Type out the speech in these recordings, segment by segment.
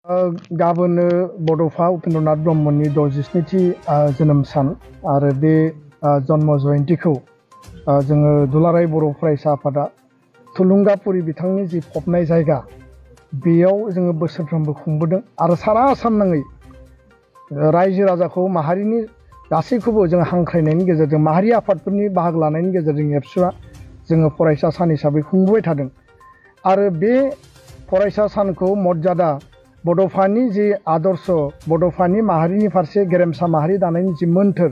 गाबोनो बड'फा उपेन्द्रनाथ ब्रह्मनि 67थि जोनोम सान आरो बे जन्म जयन्तीखौ जोङो दुलाराय बर' फरायसा आफादा थुलुंगापुरि बिथांनि जि फबनाय जायगा बेयाव जोङो बोसोरफ्रोमबो खुंबोदों आरो सारा आसाम नाङै रायजो राजाखौ माहारिनि गासैखौबो जों हांख्रायनायनि गेजेरजों माहारि आफादफोरनि बाहागो लानायनि गेजेरजों एबसुआ जोङो फरायसा सान हिसाबै खुंबोबाय थादों आरो बे फरायसा सानखौ मर्यादा बड'फानि जि आदर्श बड'फानि माहारिनि फारसे गेरेमसा माहारि दानायनि जि मोन्थोर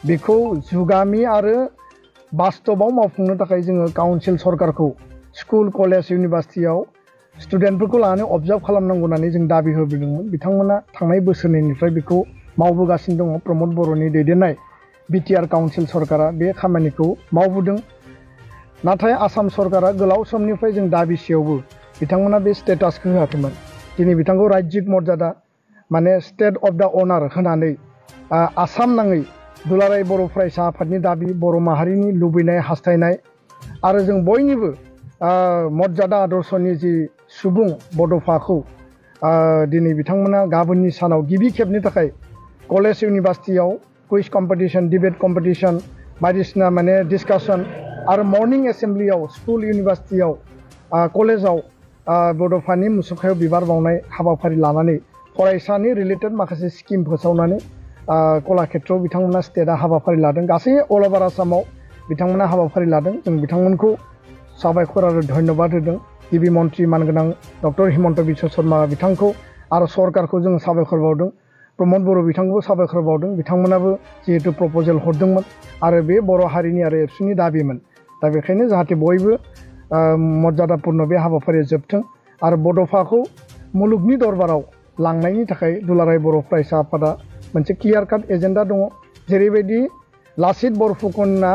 बेखौ जुगामि आरो बास्तबाव मावफुंनो थाखाय जोङो काउन्सिल सरकारखौ स्कुल कलेज इउनिभारसिटियाव स्टुडेन्टफोरखौ लानानै अबजार्भ खालामनांगौ होननानै जों दाबि होबोदोंमोन। बिथांमोना थांनाय बोसोरनैनिफ्राय बेखौ मावबोगासिनो दङ। प्रमद बर'नि दैदेननाय बिटिआर काउन्सिल सरकारा बे खामानिखौ मावबोदों। नाथाय आसाम सरकारा गोलाव समनिफ्राय जों दाबिसेयावबो बिथांमोना बे स्टेटासखौ होआखैमोन। दिनै बिथांखौ रायजिक मर्यादा माने स्टेट अफ दा अनार होनानै आसाम नाङै दुलाराय बर' फरायसा आफादनि दाबि बर' माहारिनि लुबैनाय हास्थायनाय आरो जों बयनिबो मर्यादा आदर्शनि जि सुबुं बड'फाखौ दिनै बिथांमोना गाबोननि सानाव गिबि खेबनि थाखाय कलेज इउनिभारसिटियाव कुइज कम्पिटिशन डिबेट कम्पिटिशन बायदिसिना माने डिसकासन आरो मर्निं एसेम्ब्लियाव स्कुल इउनिभारसिटियाव कलेजाव बड'फानि मुसुखायाव बिबार बावनाय हाबाफारि लानानै फरायसानि रिलेटेड माखासे स्किम फोसावनानै कलाक्षेत्रआव बिथांमोना स्टेटआ हाबाफारि लादों। गासै अल अभार आसामाव बिथांमोना हाबाफारि लादों। जों बिथांमोनखौ साबायखर आरो धन्यबाद होदों। गिबि मन्त्रि मानगोनां डक्टर हिमन्त बिश्व शर्मा बिथांखौ आरो सरकारखौ जों साबायखर बावदों। प्रमद बर' बिथांखौबो साबायखर बावदों। बिथांमोनाबो जिहेतु प्रप'जेल हरदोंमोन आरो बे बर' हारिनि आरो एबसुनि दाबिमोन। दा बेखायनो जाहाथे बयबो मर्यादापुर्ण बे हाबाफारिया जोबथों आरो बड'फाखौ मुलुगनि दरबाराव लांनायनि थाखाय दुलाराय बर' फरायसा आफादा मोनसे क्लियार काट एजेन्डा दङ। जेरैबायदि लाचित बरफुकना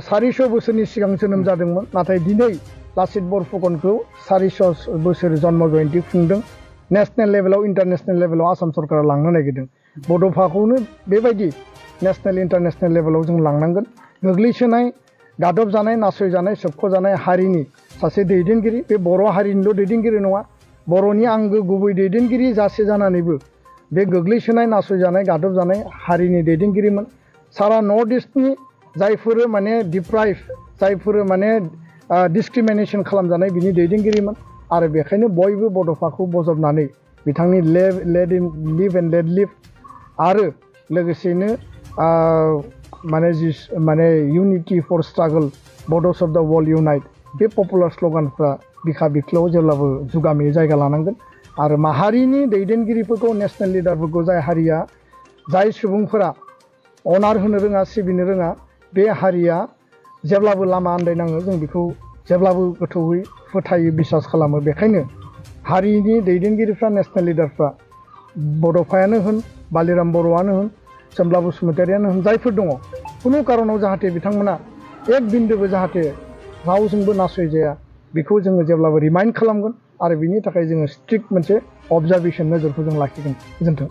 400 बोसोरनि सिगां जोनोम जादोंमोन, नाथाय दिनै लाचित बरफुकनखौ 400 बोसोर जन्म जयन्ती खुंदों। नेशनेल लेभेलाव इन्टारनेशनेल लेभेलाव आसाम सरकारा लांनो नागिरदों। बड'फाखौनो बेबायदि नेशनेल इन्टारनेशनेल लेभेलाव जों लांनांगोन। गोग्लैसोनाय गादबजानाय नासयजानाय सोबख'जानाय हारिनि सासे दैदेनगिरि, बे बर' हारिनिल' दैदेनगिरि नङा, बर'नि आंगो गुबै दैदेनगिरि जासे जानानैबो बे गोग्लैसोनाय नासयजानाय गादबजानाय हारिनि दैदेनगिरिमोन। सारा नर्थ इस्टनि जायफोर माने डिप्राइभ जायफोर माने डिसक्रिमिनेसन खालामजानाय बिनि दैदेनगिरिमोन आरो बेखायनो बयबो बड'फाखौ बजबनानै बिथांनि लेट लिभ आरो लोगोसेनो माने unity for struggle Bodos of the world unite बे पपुलार स्ल'गानफ्रा बिखा बिख्लोआव जेब्लाबो जुगामियै जायगा लानांगोन आरो माहारिनि दैदेनगिरिफोरखौ नेशनेल लिडारफोरखौ जाय हारिया जाय सुबुंफोरा अनार होनो रोङा सिबिनो रोङा बे हारिया जेब्लाबो लामा आन्दायनाङो। जों बेखौ जेब्लाबो गोथौयै फोथायो बिसास खालामो। बेखायनो हारिनि दैदेनगिरिफ्रा नेशनेल लिडारफ्रा बड'फायानो होन बालिराम बर'आनो होन सोमब्ला बसुमतारियानो होन जायफोर दङ खुनु कारनाव जाहाथे बिथांमोना एक बिन्दोबो जाहाथे रावजोंबो नासयजाया बेखौ जोङो जेब्लाबो रिमाइन्ड खालामगोन आरो बिनि थाखाय जोङो स्ट्रिक्ट मोनसे अबजारभेसन नोजोरखौ जों लाखिगोन। गोजोन्थों।